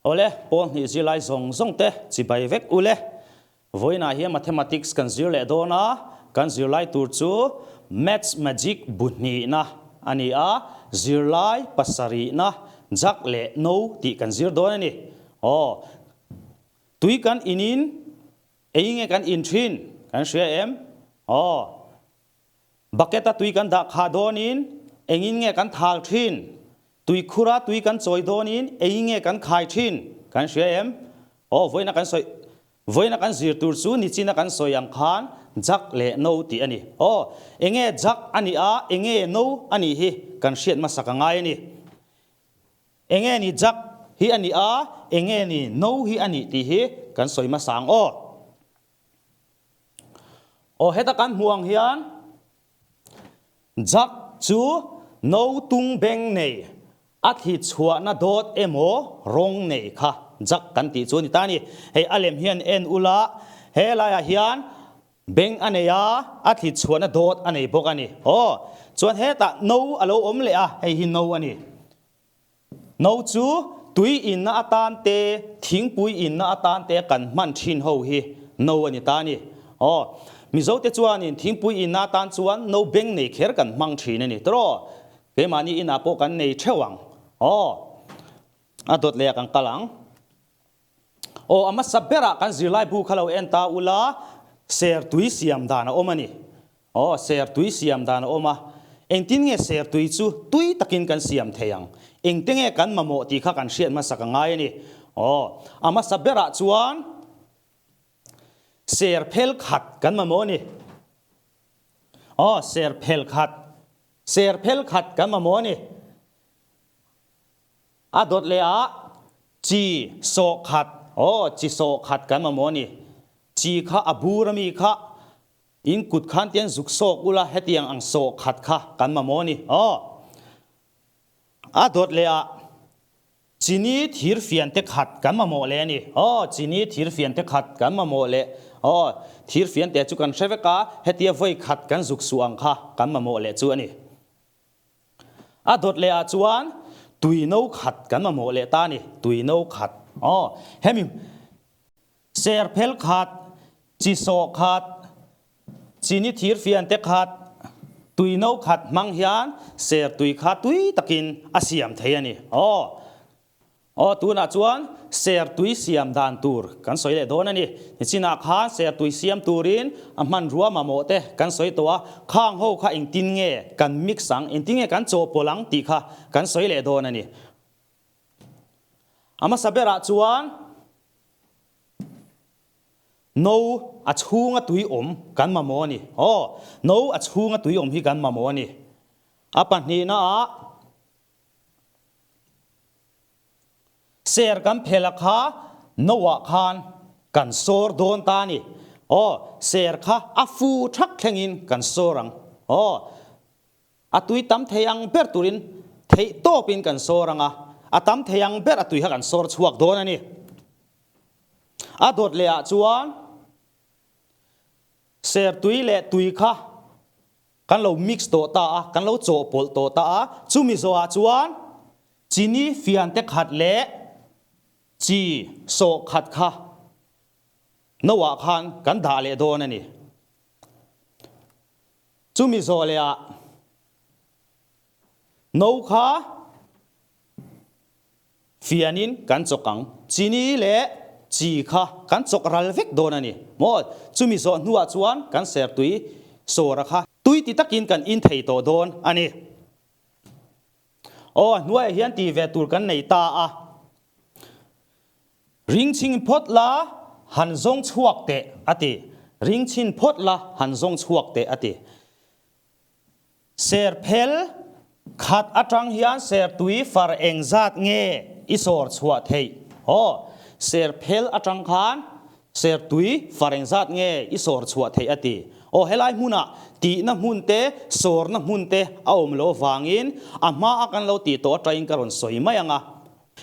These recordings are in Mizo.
Awle, pawl hnih zirlai zawng zawng te chibai vek ule. Vawiinah hian Mathematics kan zir leh dawn a, kan zirlai tur chu Maths Magic bu hnihna a ni a, zirlai pasarihna jak leh no tih kan zir dawn a ni. Aw, tui kan inin ei nge kan in thin kan hria em? Aw. Bucket a tui kan dah khah dawnin engin nge kan thal thin? Tuikhura tui kan chawi dawnin ei nge kan khai thin? Kan hria em? Aw, vawiina kan sawi, vawiina kan zir tur chu nichina kan sawi ang khan jak leh no tih a ni. Aw, enge jak a nih a, enge no a nih hi kan hriat hmasak a ngai a ni. Enge ni jak hi a nih a, enge ni no hi a nih tih hi kan sawi hmasa ang aw. Aw heta kan hmuh ang hian Jack chu no tung beng nei a thli chhuahna dawt emaw rawng nei kha Jack kan tih chu a ni ta a ni. Hei a lem hian en ula he laiah hian beng a nei a, a thli chhuahna dawt a nei bawk a ni. Aw chuan hetah no a lo awm leh a, hei hi no a ni. No chu tui inna atan te, thingpui inna atan te kan hman thin ho hi no a ni ta a ni. Aw, Mizote chuanin thingpui inna atan chuan no beng nei kher kan hmang thin a ni tawh. Keimahni inah pawh kan nei theuh ang. Aw, a dawt leh ah kan kal ang. Aw, a hmasa berah kan zirlai bu kha lo en ta ula, ser tui siam dan a awm a ni. Aw, ser tui siam dan a awm a. Engtin nge ser tui chu tui takin kan siam thei ang? Engte nge kan mamawh tih kha kan hriat hmasak a ngai a ni. Aw, a hmasa berah chuan ser phel khat kan mamawh a ni. Aw, ser phel khat, ser phel khat kan mamawh a ni. A dawt leh ah chi sawh khat, aw, chi sawh khat kan mamawh a ni. Chi kha a bur ami kha In kut khan tian zuk sawk ula hetiang ang sawh khat kha kan mamawh a ni. Aw. A dawt leh ah chini thir fian te khat kan mamawh leh a ni. Aw, chini thir fian te khat kan mamawh leh. Aw, thir fian te chu kan hre vek a, hetia vawi khat kan zuk suh ang kha kan mamawh leh chu a ni. A dawt leh ah chuan tui no khat kan mamawh leh ta a ni. Tui no khat. Aw, hemi. Ser phel khat, chi sawh khat, chini thir fian te khat, tui no khat hmang hian ser tui kha tui takin a siam thei a ni. Aw, aw tunah chuan ser tui siam dan tur kan sawi leh dawn a ni. Nichinah khan ser tui siam turin a hmanrua mamawh te kan sawi tawh a, khang ho kha engtin nge kan mix ang, engtin nge kan chawhpawlh ang tih kha kan sawi leh dawn a ni. A hmasa berah chuan no a chhunga tui awm kan mamawh a ni. Aw, no a chhunga tui awm hi kan mamawh a ni. A pahnihna ah ser kan phel a kha no ah khan kan sawr dawn ta a ni. Aw, ser kha a fu thak thlengin kan sawr ang. Aw. A tui tam thei ang ber turin theih tawpin kan sawr ang a, a tam thei ang ber a tui kha kan sawr chhuak dawn a ni. A dawt leh ah chuan ser tui leh tui kha kan lo mix tawh ta a, kan lo chawhpawlh tawh ta a, chumi zawhah chuan chini fian te khat leh chi sawh khat kha no ah khan kan dah leh dawn a ni. Chumi zawh leh ah no kha fianin kan chawk ang. Chini leh chi kha kan chawk ral vek dawn a ni maw? Chumi zawh hnuah chuan kan sertui sawra kha tui ti takin kan in thei tawh dawn a ni. Aw, a hnuaiah hian ti ve tur kan nei ta a. Ring chhin phawt la, han zawng chhuak teh, a ti. Ring chhin phawt la, han zawng chhuak teh, a ti. Ser phel khat atang hian ser tui far eng zat nge i sawr chhuah theih? Aw, ser phel atang khan ser tui far eng zat nge i sawr chhuah theih, a ti. Aw, helai hmunah tihna hmun te, sawrna hmun te a awm lo avangin a hmaa kan lo tih tawh atangin ka rawn sawi mai ang a.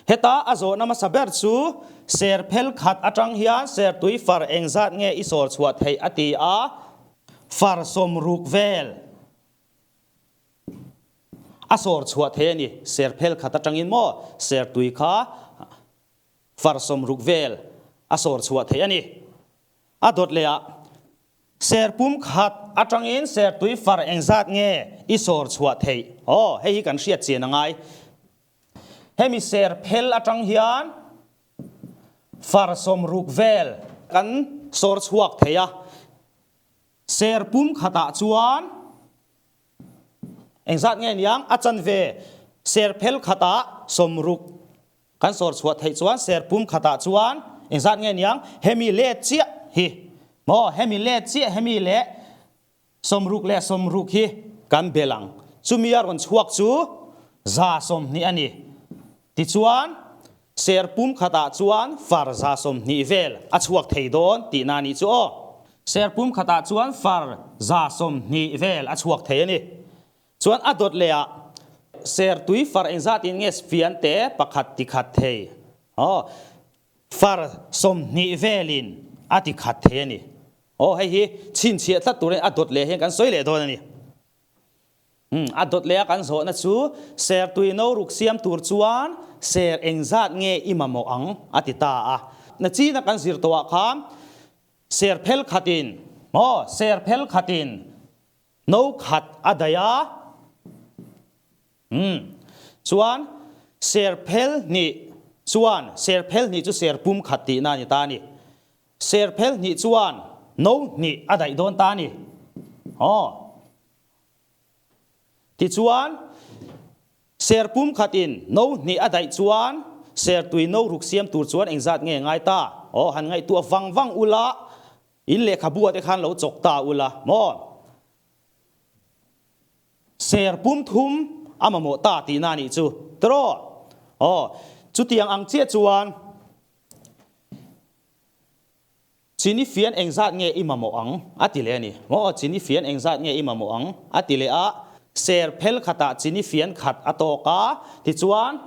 Heta a zawhna hmasa ber chu ser phel khat atang hian ser tui far engzat nge i sawr chhuah theih a ti a, far sawmruk vel a sawr chhuah thei a ni. Ser phel khat atangin maw ser tui kha. Far 60 vel a sawr chhuah theih a ni. A dawt leh ah ser pum khat atangin ser tui far engzat nge i sawr chhuah theih? Aw, hei hi kan hriat chian a ngai. Hemi ser phel atang hian far 60 vel kan sawr chhuak thei a. Ser pum khatah chuan engzat nge niang? A chanve ser phel khatah 60 Kan sawr chhuah theih chuan ser pum khatah chuan engzat nge niang? Hemi let chiah hi maw? Hemi let chiah hemi leh 60 leh 60 hi kan bel ang. Chumi a rawn chhuak chu 120 a ni. Tichuan ser pum khatah chuan far 120 vel a chhuak thei dawn tihna a nih chu aw. Ser pum khatah chuan far 120 vel a chhuak thei a ni. Chuan a dawt leh ah sertui far engzat in nge fian te pakhat ti khat thei? Aw, far 20 vel in a ti khat thei a ni. Aw, hei hi chhinchhiah tlat turin a dawt leh hian kan sawi leh dawn a ni. Umm, a dawt leh a kan zawhna chu sertui no ruk siam tur chuan ser engzat nge i mamawh ang a ti ta a. Nachina kan zir tawh ah khan ser phel khat in, aw, ser phel khat in No khat a daih a. Umm. Chuan ser phel hnih chuan ser phel hnih chu ser pum khat tihna a ni ta a ni. Ser phel hnih chuan no hnih a daih dawn ta a ni. Aw. Tichuan ser pum khatin no hnih a daih chuan ser tui no ruk siam tur chuan engzat nge ngai ta? Aw, han ngaihtuah vang vang ula. In lehkhabu ah te khan lo chawk ta ula maw? Ser pum thum a mamawh ta tihna a nih chu tiraw? Aw, chutiang ang chiah chuan chini fian engzat nge i mamawh ang a ti leh a ni maw? Chini fian engzat nge i mamawh ang a ti leh a, ser phel khatah chini fian khat a tawk a, tichuan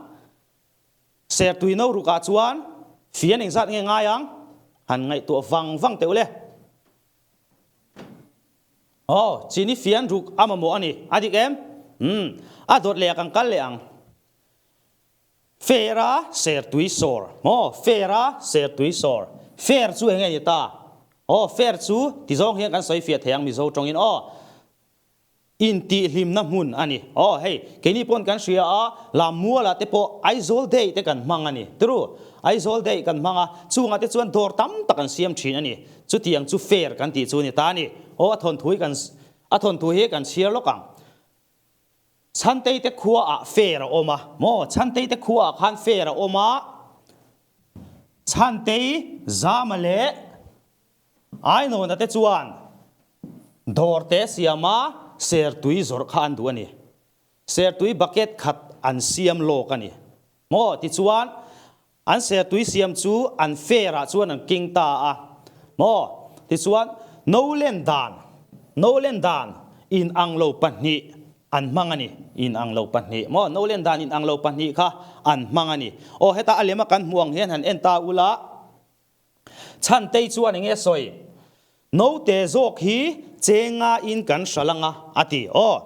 Sertui no rukah chuan fian engzat nge ngai ang? Han ngaihtuah vang vang teuh le. Aw, chini fian ruk a mamawh a ni. A dik em? Umm, a dawt leh a kan kal leh ang. Fair a sertui sawr. Maw, fair a sertui sawr. Fair chu enge ni ta? Aw, fair chu tizawng hian kan sawi fiah thei ang Mizo tawngin aw. Intihhlimna hmun a ni. Aw hei, keini pawn kan hria a, Lammuala te pawh Aizawl Day te kan hmang a ni. Turu, Aizawl Day kan hmang a, chungah te chuan dawr tam tak an siam thin a ni. Chutiang chu fair kan tih chu a ni ta a ni. Aw a thawnthu hi kan a thawnthu hi kan chhiar lawk ang. Chhantei te khuaah fair a awm a, maw? Chhantei te khuaah khan fair a awm a, Chhantei Zama leh Ainawna te chuan dawr te siama sertui zawrh kha an duh a ni. Sertui bucket khat an siam lawk a ni. Maw? Tichuan, an sertui siam chu an fair ah chuan an king ta a. Maw? Tichuan, no len dan, no len dan in ang lo pahnih an hmang a ni. In ang lo pahnih. Maw? No len dan in ang lo pahnih kha an hmang a ni. Aw, heta a lema kan hmuh ang hian han en ta ula. Chhantei chuan enge sawi? Note zawk hi chenga in kan hralh anga a ti. Aw,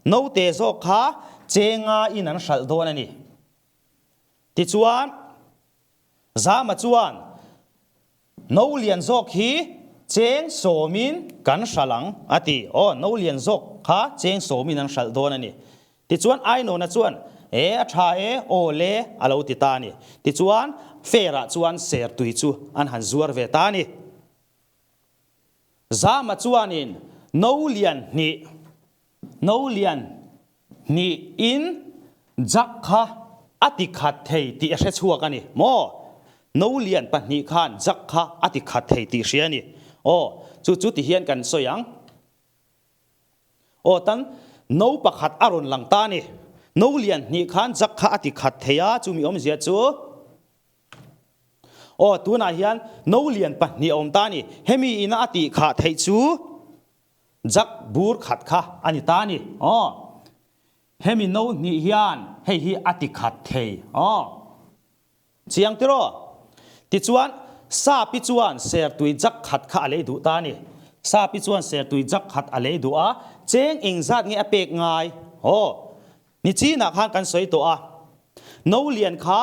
note zawk kha chenga in an hralh dawn a ni. Tichuan, Zama chuan no lian zawk hi cheng sawmin kan hralh ang a ti. Aw, no lian zawk kha cheng sawmin an hralh dawn a ni. Tichuan Ainawna chuan, E, a tha e, aw le, a lo ti ta a ni. Tichuan Fair-ah chuan sertui chu an han zuar ve ta a ni. Zama chuanin no lian hnih, no lian hnihin jak kha a ti khat thei tih a hre chhuak a ni maw? No lian pahnih khan jak kha a ti khat thei tih hria a ni. Aw, chu chu ti hian kan sawi ang. Aw tan, no pakhat a rawn lang ta a ni. No lian hnih khan jak kha a ti khat thei a, chumi awmzia chu aw tunah hian no lian pahnih a awm ta a ni. Hemi ina a tih khah theih chu jak bur khat kha a ni ta a ni. Aw hemi no hnih hian hei hi a ti khat thei. Aw. Chiang tiraw? Tichuan, Sapi chuan sertui jak khat kha a lei duh ta a ni. Sapi chuan sertui jak khat a lei duh a, cheng engzat nge a pek ngai? Aw, nichinah khan kan sawi tawh a. No lian kha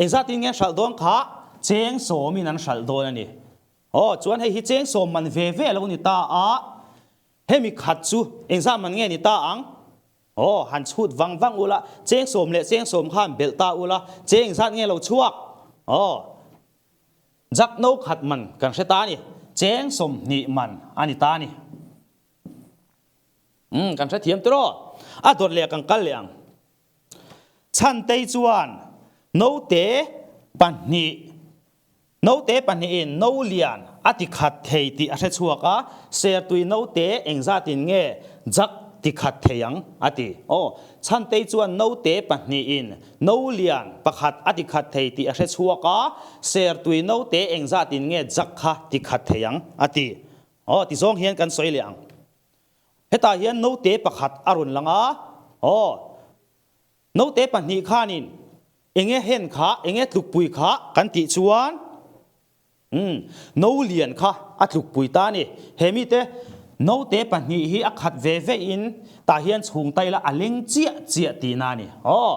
engzatin nge hralh dawn kha? Cheng sawmin an hralh dawn a ni. Aw, chuan hei hi cheng sawm man ve ve a lo ni ta a, hemi khat chu engzah man nge ni ta ang? Aw, han chhut vang vang ula, cheng sawm leh cheng sawm khan belh ta ula, cheng engzat nge lo chhuak? Aw, jak no khat man kan hre ta a ni, cheng 20 man a ni ta a ni. Umm, kan hrethiam tiraw? A dawt leh kan kal leh ang. Chhantei chuan note pahnih Note pahnihin no lian a ti khat thei tih a hre chhuak a, Sertui note engzatin nge jak ti khat thei ang? a ti. Aw, Chhantei chuan note pahnihin no lian pakhat a ti khat thei tih a hre chhuak a, Sertui note engzatin nge jak kha ti khat thei ang? a ti. Aw, ti zawng hian kan sawi leh ang. Hetah hian note pakhat a rawn lang a, aw, note pahnih khanin enge hen kha, enge tlukpui kha kan tih chuan, umm, no lian kha a tlukpui ta a ni. He mite note pahnih hi a khat ve vein tah hian chhung taila a leng chiah chiah tihna a ni, aw.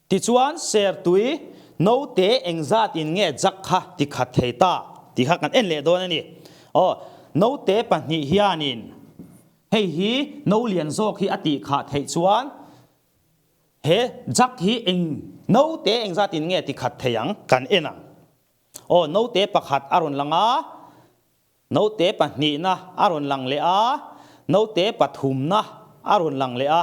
Tichuan, Sertui note engzatin nge jak kha ti khat thei ta tih kha kan en leh dawn a ni. Aw, note pahnih hianin hei hi no lian zawk hi a tih khah theih chuan he jak hi eng note engzatin nge ti khat thei ang kan en ang. Aw, note pakhat a rawn lang a. Note pahnihna a rawn lang leh a, note pathumna a rawn lang leh a,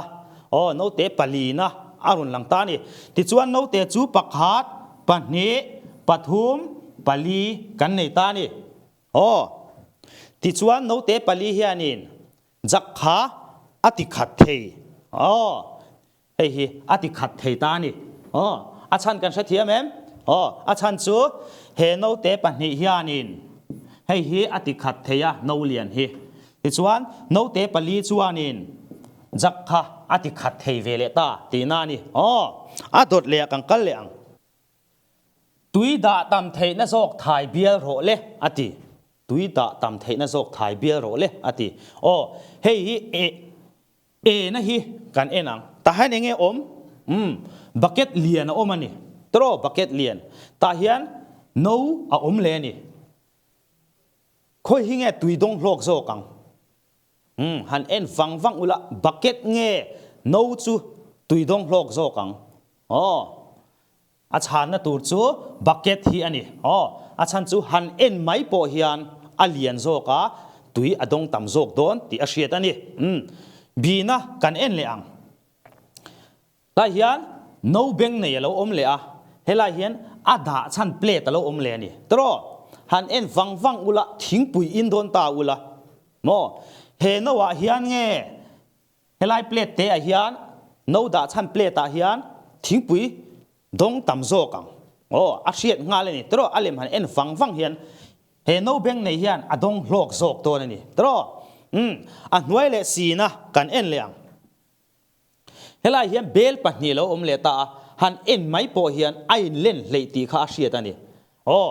aw note palina a rawn lang ta a ni. Tichuan note chu pakhat, pahnih, pathum, pali kan nei ta a ni. Aw, tichuan note pali hianin jak kha a ti khat thei. Aw. Hei hi a ti khat thei ta a ni. Aw, a chhan kan hrethiam em? Aw, a chhan chu he note pahnih hianin hei hi a ti khat thei a, no lian hi. Tichuan, note pali chuanin jak kha a ti khat thei ve leh ta tihna a ni. Aw, a dawt leh ah kan kal leh ang. Tui dah tam theihna zawk thai bial rawh le, a ti. Tui dah tam theihna zawk thai bial rawh le, a ti. Aw, hei hi e. Ena hi kan en ang. Tah hian enge awm? Umm, bucket lian a awm a ni. Tawraw bucket lian. Tah hian no a awm leh a ni. Khawi hi nge tui dawng hlawk zawk ang? Umm, han en vang vang ula, bucket nge no chu tui dawng hlawk zawk ang? Aw. A chhanna tur chu bucket hi a ni. Aw, a chhan chu han en mai pawh hian a lian zawk a, tui a dawng tam zawk dawn tih a hriat a ni. Umm, bina kan en leh ang. Tlai hian no beng nei a lo awm leh a, helai hian a dah chhan plate a lo awm leh a ni. Tawraw, han en vang vang ula, thingpui in dawn ta ula maw? He no ah hian nge Helai plate te ah hian no dah chhan plate ah hian thingpui dawng tam zawk ang. Aw, a hriat nghal a ni. Tawraw, a lem han en vang vang hian he no beng nei hian a dawng hlawk zawk dawn a ni. Tawraw, umm, a hnuai leh sina kan en leh ang. Helai hian bel pahnih lo awm leh ta a, han en mai pawh hian a inlen hleih tih kha a hriat a ni. Aw.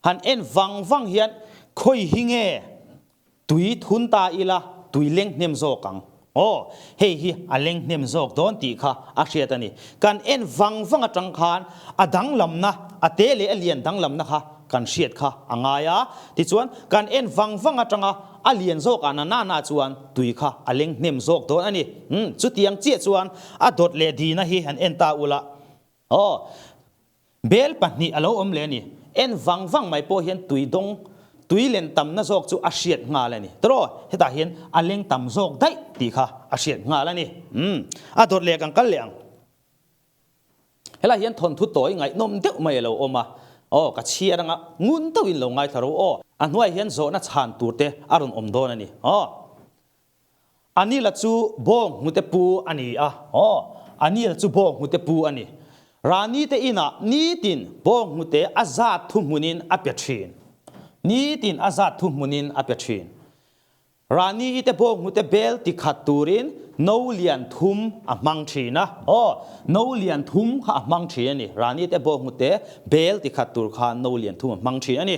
Han en vang vang hian khawi hi nge tui thun ta ila tui leng hnem zawk ang? Aw, hei hi a leng hnem zawk dawn tih kha a hriat a ni. Kan en vang vang atang khan a danglamna, a te leh a lian danglamna kha kan hriat kha a ngai a. Tichuan, kan en vang vang atanga a lian zawk ah na na na chuan tui kha a leng hnem zawk dawn a ni. Umm, chutiang chiah chuan a dawt leh dina hi han en ta ula. Aw, Bel pahnih a lo awm leh a ni. En vang vang mai pawh hian tui dawng, tui len tamna zawk chu a hriat nghal a ni. Tawraw, hetah hian a leng tam zawk daih tih kha a hriat nghal a ni. Umm, a dawt leh kan kal leh ang. Helai hian thawnthu tawi ngaihnawm deuh mai a lo awm a. Aw, ka chhiar anga ngun deuhin lo ngaithla ro aw. A hnuaiah hian zawhna chhan tur te a rawn awm dawn a ni. Aw. Anila chu bawng hnute pu a ni a. Aw, Anil chu bawng hnute pu a ni. Rani te inah nitin bawng hnute a zat thu hmunin a pe thin. Nitin a zat thu hmunin a pe thin. Rani i te bawng hnute bel ti khat turin no lian thum a hmang thin a. Aw, no lian thum kha a hmang thin a ni. Rani te bawng hnute bel ti khat tur khan no lian thum a hmang thin a ni.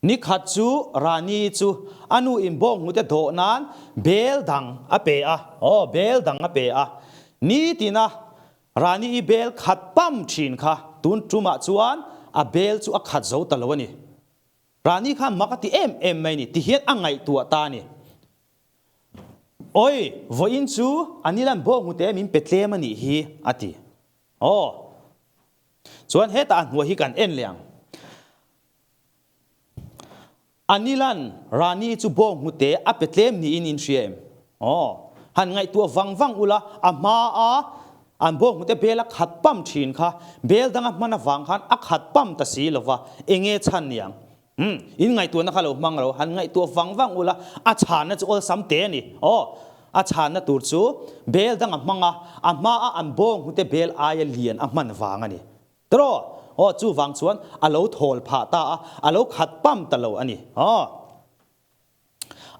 Ni khat chu Rani chu a nu in bawnghnute dawh nan bel dang a pe a, aw bel dang a pe a. Nitina Rani i bel khat pam thin kha tun tumah chuan a bel chu a khat zo ta lo a ni. Rani kha mak a ti em em mai ni ti hian a ngaihtuah ta a ni. Oi, vawiin chu a nilan bawk hmu te min pe tlem a nih hi a ti. Aw. Chuan hetah a hnuai hi kan en leh ang. Anilan Rani chu bawng hnute a pe tlem niin in hria em? Aw, han ngaihtuah vang vang ula, a hma a an bawng hnute bel a khat pam thin kha, bel danga hman avang khan a khat pam ta si lova, enge chhan niang? Umm, in ngaihtuahna kha lo hmang lo, han ngaihtuah vang vang ula, a chhanna chu awlsam te a ni. Aw, a chhanna tur chu bel danga hmang a, a hma a an bawng hnute bel aia lian a hman vang a ni. Tiraw? Aw, chuvang chuan a lo thawl phah ta a, a lo khat pam ta lo a ni. Aw.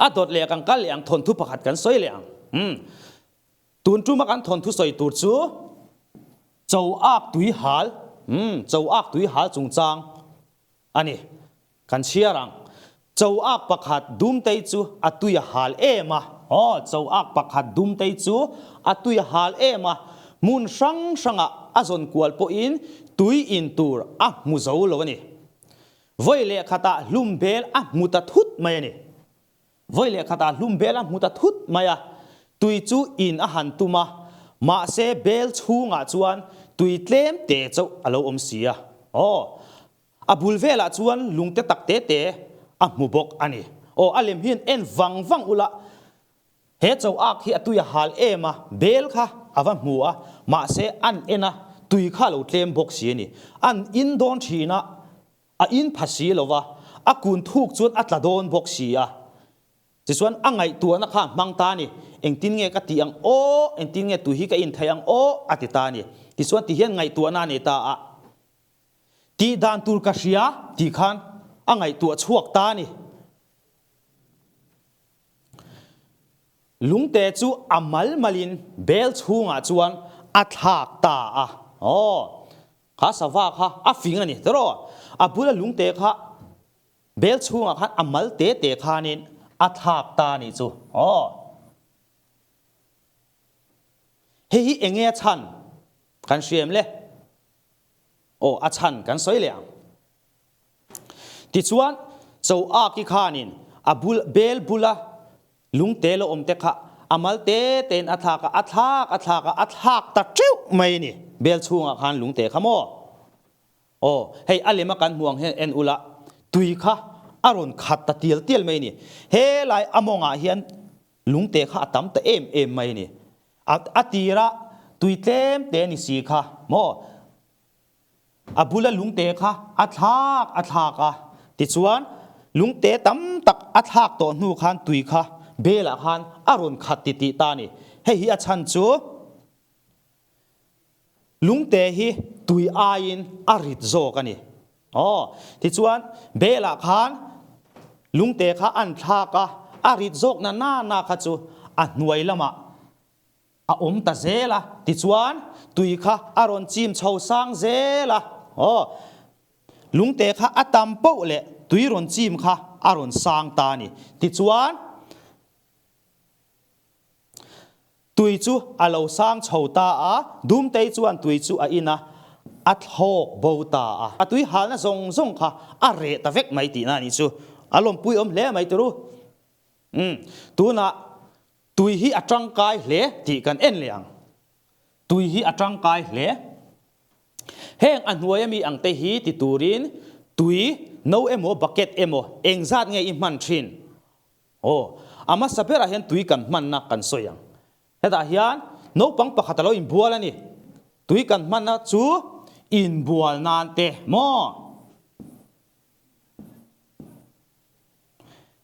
A dawt leh kan kal leh ang, thawnthu pakhat kan sawi leh ang. Umm. Tun tuma kan thawnthu sawi tur chu Cho ak tui hal, umm, Cho ak tui hal chungchang a ni. Kan chhiar ang. Cho ak pakhat dumtei chu a tui a hal em a. Aw, cho ak pakhat dumtei chu a tui a hal em a. Hmun hrang hrangah a zawn kual pawhin tui in tur a hmu zo lo a ni. Vawi leh khatah hlum bel a hmu ta thut mai a ni. Vawi leh khatah hlum bel a hmu ta thut mai a. Tui chu in a han tum a, mahse bel chhungah chuan tui tlem te chauh a lo awm si a. Aw, A bul velah chuan lungte tak te te a hmu bawk a ni. Aw, a lem hian en vang vang ula, he cho ak hi a tui a hal em a, bel kha a va hmu a, mahse an en a, tui kha a lo tlem bawk si a ni. An in dawn thin a, a in pha si lo va, a kun thuk chuan a tla dawn bawk si a. Tichuan a ngaihtuahna kha a hmang ta a ni, engtin nge ka tih ang aw, engtin nge tui hi ka in theih ang aw, a ti ta a ni. Tichuan ti hian ngaihtuahna a nei ta a. Tih dan tur ka hria tih khan a ngaihtuah chhuak ta a ni. Lungte chu a mal malin bel chhungah chuan a thlak ta a. Aw, kha sava kha a fing a ni tiraw? A bula lungte kha bel chhungah khan a mal te te khanin a thlak ta a nih chu. Aw. Hei hi enge a chhan kan hria em le? Aw, a chhan kan sawi leh ang. Tichuan, Cho Aki khanin a bul bel bula lungte lo awm te kha a mal te tein a thlak a, a thlak a thlak a, a thlak ta teuh mai a ni. Bel chhungah khan lungte kha maw? Aw, hei a lema kan hmuh ang hian en ula, tui kha a rawn khat ta tial tial mai a ni. Helai a mawngah hian Lungte kha a tam ta em em mai a ni. A a tira tui tlem te ni si kha maw? A bula lungte kha a thlak a thlak a, tichuan lungte tam tak a thlak tawh hnu khan tui kha belah khan a rawn khat ti tih ta a ni. Hei hi a chhan chu Lungte hi tui aiin a rit zawk a ni. Aw, tichuan belah khan lungte kha an thlak a, a rit zawk na na na kha chu a hnuai lamah a awm ta zel a, tichuan tui kha a rawn chim chho sang zel a. Aw, lungte kha a tam poh leh tui rawn chim kha a rawn sang ta a ni. Tichuan. Tui chu a lo sang chho ta a, Dumtei chuan tui chu a in a, a thlawk bo ta a. A tui halna zawng zawng kha a reh ta vek mai tihna a nih chu. A lawmpui awm hle mai turu. Umm, tunah tui hi a tangkai hle tih kan en leh ang. Tui hi a tangkai hle. Heng a hnuai ami ang te hi ti turin tui no emaw bucket emaw engzat nge i hman thin? Aw, a hmasa berah hian tui kan hmanna kan sawi ang. Hetah hian naupang pakhat a lo inbual a ni. Tui kan hmanna chu inbual nan te maw?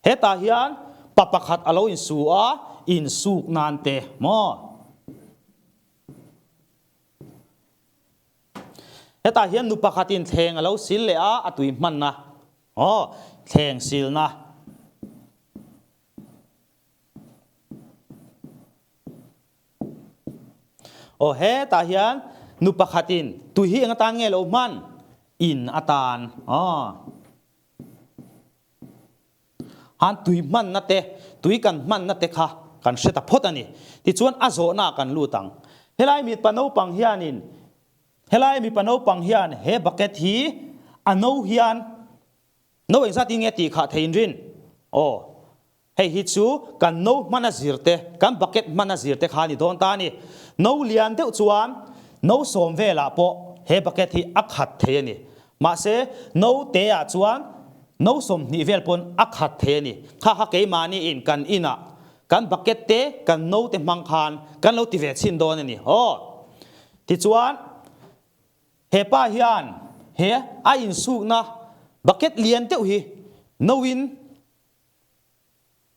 Hetah hian pa pakhat a lo insu a, insuk nan te maw? Hetah hian nu pakhatin thleng a lo sil leh a, a tui hmanna. Aw, thleng silna. Aw, hetah hian nu pakhatin tui hi eng atan nge lo hman? In atan. Aw. Han tui hmanna te, tui kan hmanna te kha kan hre ta phawt a ni. Tichuan a zawhnaah kan lut ang. Helai mipa naupang hianin helai mipa naupang hian he bucket hi a no hian no engzat in nge tih khah thei in rin? Aw. Hei hi chu kan no hman a zir te, kan bucket hman a zir te kha a ni dawn ta a ni. No lian deuh chuan no sawm velah pawh he bucket hi a khat thei a ni. Mahse, no te ah chuan no 20 vel pawn a khat thei a ni. Kha kha keimahni in kan inah kan bucket te, kan no te hmang khan kan lo ti ve chhin dawn a ni. Aw. Tichuan, he pa hian he a insukna bucket lian deuh hi no in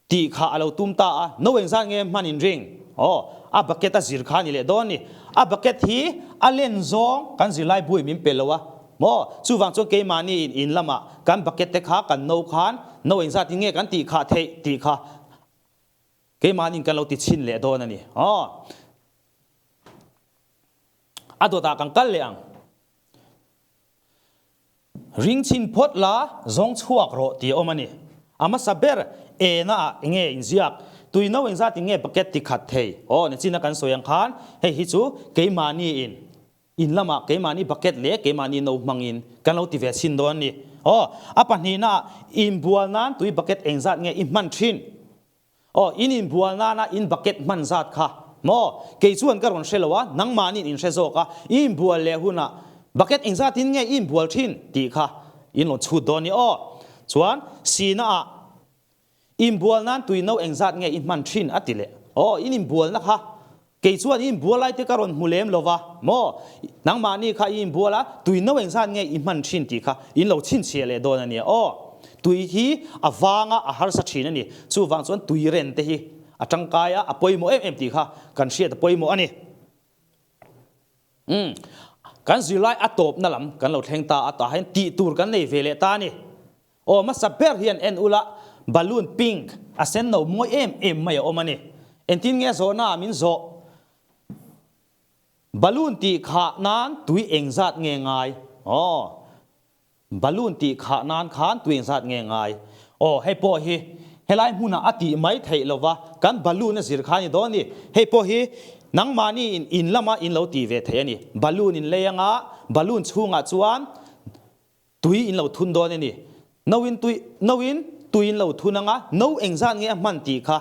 Tih kha a lo tum ta a, no engzat nge hman in ring? Aw, a bucket a zir kha a ni leh dawn ni. A bucket hi a len zawng kan zirlai bui min pe lo a maw? Chuvang chuan keimahni in in lamah kan bucket te kha kan no khan no engzat in nge kan tih khah theih tih kha keimahni in kan lo ti chhin leh dawn a ni. Aw, a dawtah kan kal leh ang. Ring chhin phawt la, zawng chhuak rawh tih a awm a ni. A hmasa ber ena ah enge inziak, tui no engzat in nge bucket ti khat thei? Aw, nichina kan sawi ang khan hei hi chu keimahni in, in lamah keimahni bucket leh keimahni no hmangin kan lo ti ve chhin dawn a ni. Aw, a pahnihna ah inbual nan tui bucket engzat nge i hman thin? Aw, in inbual nana in bucket hman zat kha maw? Kei chuan ka rawn hre lo a, nangmahniin in hre zawk a, i inbual leh hunah bucket engzatin nge i inbual thin tih kha in rawn chhut dawn ni aw. Chuan sina ah inbual nan tui no engzat nge i hman thin a ti leh. Aw, in inbualna kha Kei chuan i inbual lai te ka rawn hmu lem lo va, maw? Nangmahni kha i inbual a, tui no engzat nge i hman thin tih kha in lo chhinchhiah leh dawn a nia aw. Tui hi a vanga a harsa thin a ni. Chuvang chuan tui ren te hi a tangkai a, a pawimawh em em tih kha kan hriat a pawimawh a ni. Umm, kan zirlai a tawpna lam kan lo thleng ta a, tah hian tih tur kan nei ve leh ta a ni. Aw hmasa ber hian en ula balloon pink a sen no mawi em em mai a awm a ni. Engtin nge zawhna ah min zawh? Balloon tih khah nan tui engzat nge ngai? Aw balloon tih khah nan khan tui engzat nge ngai? Aw hei pawh hi helai hmunah a tih mai theih lova kan balloon a zir kha a ni dawn a ni. Hei pawh hi nangmahni in in lama in lo tih ve theih a ni. Balloon in lei anga balloon chhungah chuan Tui in lo thun dawn a ni. No in tui, no in tui in lo thun anga, no engzat nge a hman tih kha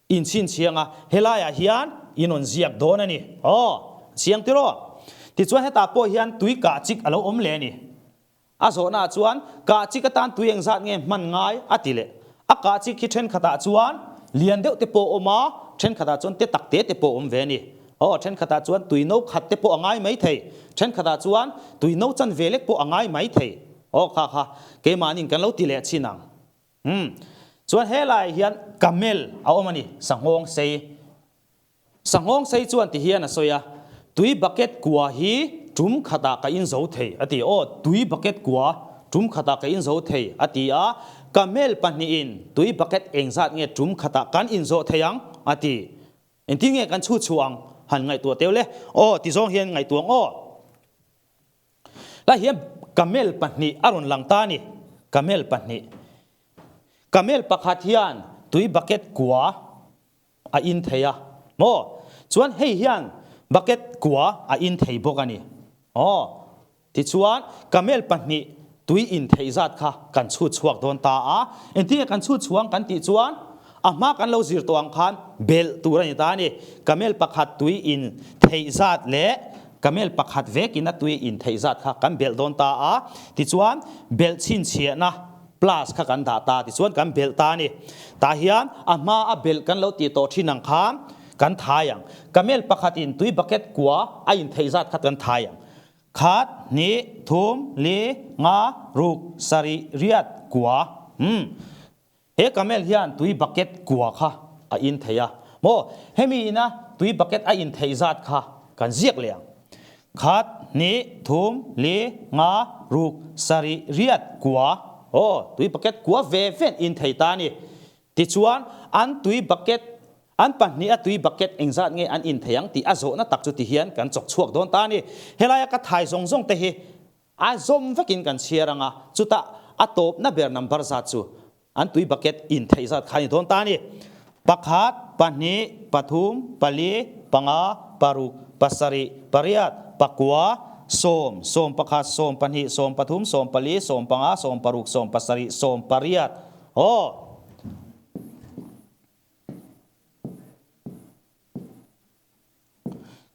in chhinchhiang a, helaiah hian in rawn ziak dawn a ni. Aw, chiang tiraw? Tichuan hetah pawh hian tui kah chik a lo awm leh a ni. A zawhnaah chuan kah chik atan tui engzat nge hman ngai a ti leh. A kah chik hi thenkhatah chuan lian deuh te pawh a awm a, thenkhatah chuan te tak te te pawh a awm ve a ni. Aw, thenkhatah chuan tui no khat te pawh a ngai mai thei. Thenkhatah chuan tui no chan ve lek pawh a ngai mai thei. Aw, kha kha, keimahniin kan lo ti leh chin ang. Umm, chuan helaiah hian camel a awm a ni, sanghawng sei. Sanghawng sei chuan ti hian a sawi a, Tui bucket kua hi tum khatah ka inzo thei a ti. Aw, tui bucket kua tum khatah ka inzo thei a ti a, camel pahnihin tui bucket engzat nge tum khatah kan inzawh thei ang a ti. Engtin nge kan chhu chhuah ang? Han ngaihtuah teu le. Aw, ti zawng hian ngaihtuah ang aw. Lai hian camel pahnih a rawn lang ta a ni. Camel pahnih. Camel pakhat hian tui bucket kua a in thei a. Maw? Chuan hei hian bucket kua a in thei bawk a ni. Aw. Tichuan, camel pahnih tui in theih zat kha kan chhut chhuak dawn ta a. Engtin nge kan chhut chhuang kan tih chuan a hma kan lo zir tawh ang khan belh tur a ni ta a ni. Camel pakhat tui in theih zat leh camel pakhat vekin a tui in theih zat kha kan belh dawn ta a. Tichuan, belh chhinchhiahna plus kha kan dah ta tichuan kan belh ta a ni. Tah hian a hma a belh kan lo tih tawh thin ang khan kan thai ang. Camel pakhatin tui bucket kua a in theih zat kha kan thai ang. Khat, hnih, thum, li, nga, ruk, sarih, riat, kua. Umm. He camel hian tui bucket kua kha a in thei a. Maw, hemi ina tui bucket a in theih zat kha kan ziak leh ang. Khat, hnih, thum, li, nga, ruk, sarih, riat, kua. Aw, tui bucket kua ve ven in thei ta a ni. Tichuan, an tui bucket, an pahnih a tui bucket engzat nge an in thei ang tih a zawhna tak chu ti hian kan chawk chhuak dawn ta a ni. Helaia ka thai zawng zawng te hi a zawm vekin kan chhiar ang a, chutah a tawpna ber number zat chu an tui bucket in theih zat kha a ni dawn ta a ni. Pakhat, pahnih, pathum, pali, panga, paruk, pasarih, pariat, pakua, sawm, 11, 12, 13, 14, 15, 16, 17, 18. Aw!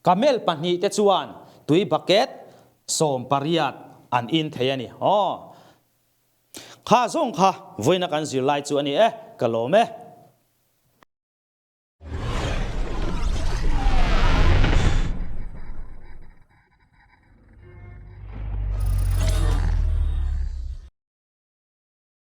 Camel pahnihte chuan tui bucket 18 an in thei a ni. Aw! Kha zawng kha vawiina kan zirlai chu a ni e, ka lawm e.